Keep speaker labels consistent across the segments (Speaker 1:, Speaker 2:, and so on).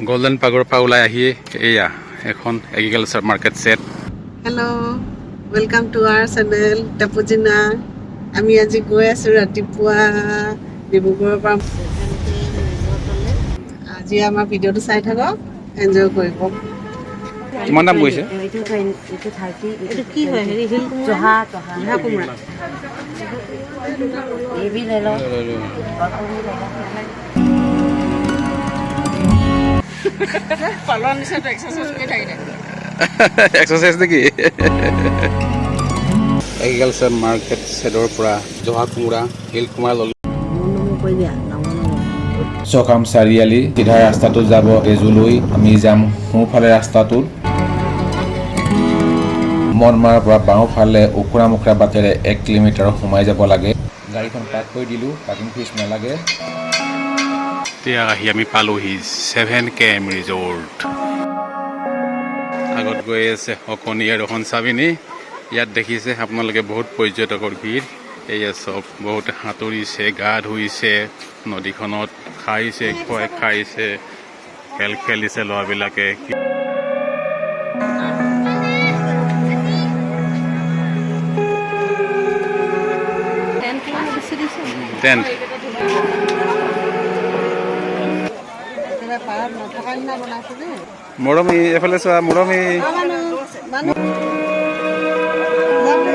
Speaker 1: Golden পাৰ্কৰ পৰা ওলাই আহিয়ে এয়া এখন agriculture market set.
Speaker 2: Hello, welcome to our channel টেপুজিনা। আমি আজি গৈ আছোঁ ৰাতিপুৱা ডিব্ৰুগড়ৰ পৰা আজি আমাৰ ভিডিঅ'টো চাই থাকক, এনজয় কৰিব।
Speaker 1: কিমান দাম কৈছে?
Speaker 3: এইটো 20, এইটো 30।
Speaker 2: এইটো কি হয়? হেৰি হিল কোমোৰা।
Speaker 3: জহা জহা।
Speaker 2: জহা কোমোৰা।
Speaker 3: এইবি লৈ লওঁ।
Speaker 2: পালোৱাৰ নিচিনা এক্সাৰচাইজ কৰি থাকিলে।
Speaker 1: এক্সাৰচাইজ নেকি? এগ্ৰিকালচাৰ মাৰ্কেট ছেডৰ পৰা জহা কোমোৰা, শিল কোমোৰা ল'লোঁ।
Speaker 3: নমো কৈ দিয়া, নমো নমো।
Speaker 4: চকাম চাৰিআলি চিধা ৰাস্তাটোত যাব তেজুলৈ, আমি যাম সোঁফালে ৰাস্তাটোত। মনমাৰৰ পৰা বাওঁফালে ওখোৰা মোখোৰা বাটেৰে 1 কিলোমিটাৰ সোমাই যাব লাগে। গাড়ীখন পাৰ্ক কৰি দিলোঁ, পাৰ্কিং ফিজ নালাগে।
Speaker 1: এতিয়া আহি আমি পালোহি 7 কেএম ৰিজৰ্ট। আগত গৈ আছে অকণি আৰু সঞ্চাবিনী। ইয়াত দেখিছে আপোনালোকে বহুত পৰ্যটকৰ ভিৰ। এয়া চব বহুতে সাঁতুৰিছে, গা ধুইছে নদীখনত, খাইছে, খুৱাই খাইছে, খেল খেলিছে ল'ৰাবিলাকে। টেণ্ট।
Speaker 2: একেবাৰে পাৰত নথকা নিচিনা বনাইছে দেই।
Speaker 1: মৰমী, এইফালে চোৱা মৰমী।
Speaker 2: মানুহ মানুহ যাম দে।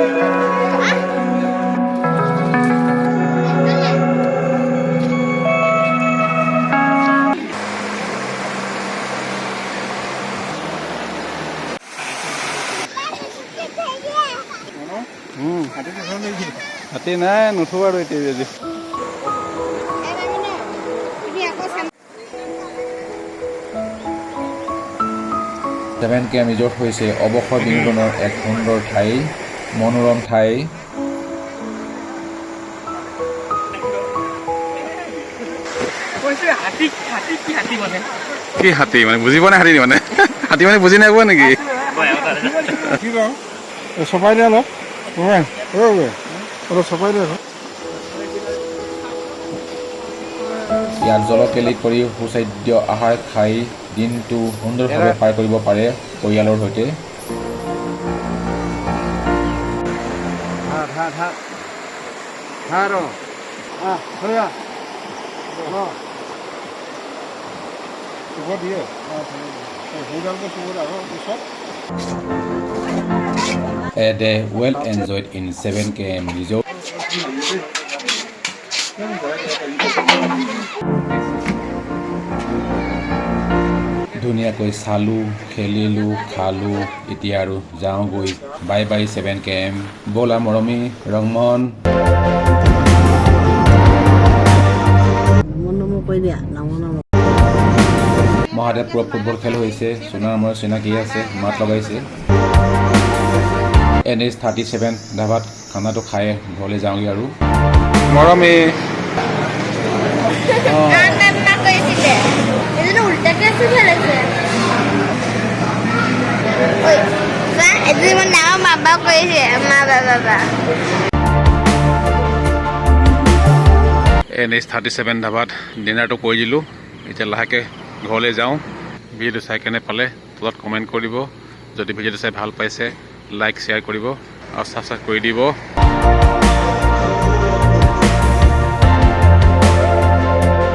Speaker 1: হাতী নাই, নুঠো আৰু এতিয়া আজি।
Speaker 4: 7 কেএম ৰিজৰ্ট হৈছে অৱসৰ বিনোদনৰ এক সুন্দৰ ঠাই, মনোৰম ঠাই।
Speaker 1: কি হাতী মানে বুজি পোৱা নাই। হাতী মানে, হাতী মানে বুজি নাই পোৱা নেকি?
Speaker 5: চপাই দে অলপ, অলপ চপাই দে।
Speaker 4: ইয়াত জলকেলি কৰি সুস্বাদ্য আহাৰ খাই দিনটো সুন্দৰভাৱে পাৰ কৰিব পাৰে পৰিয়ালৰ সৈতে।
Speaker 5: ধাৰ ধাৰ ধাৰ ধাৰ ধৰা চুব দিয়ে সেইডালকে চুব আৰু পিছত।
Speaker 4: A day well enjoyed in 7 KM Resort. ধুনীয়াকৈ চালোঁ, খেলিলোঁ, খালোঁ। এতিয়া আৰু যাওঁগৈ। Bye bye 7 KM. ব'লা মৰমী, ৰংমন।
Speaker 3: নমো নমো কৈ দিয়া, নমো নমো।
Speaker 4: মহাদেৱপুৰত ফুটবল খেল হৈছে। সোণাৰ মোৰ চিনাকি আছে, মাত লগাইছে। NH 37 ধাবাত খানাটো খাই ঘৰলৈ যাওঁগৈ আৰু।
Speaker 1: মৰমী।
Speaker 6: কান্না কৰিছিলে, এজনে উল্টাকে আছে ফেলেছে। ঐ বা, এজনী মোৰ ডাঙৰ বাবা কৰিছে, মা বাবা।
Speaker 1: NH 37 ধাবাত ডিনাৰটো কৰি দিলোঁ। এতিয়া লাহেকৈ ঘৰলৈ যাওঁ। ভিডিঅ'টো চাই কেনে পালে তলত কমেণ্ট কৰিব। যদি ভিডিঅ'টো চাই ভাল পাইছে, লাইক শ্বেয়াৰ কৰিব আৰু ছাবস্ক্ৰাইব কৰি দিব।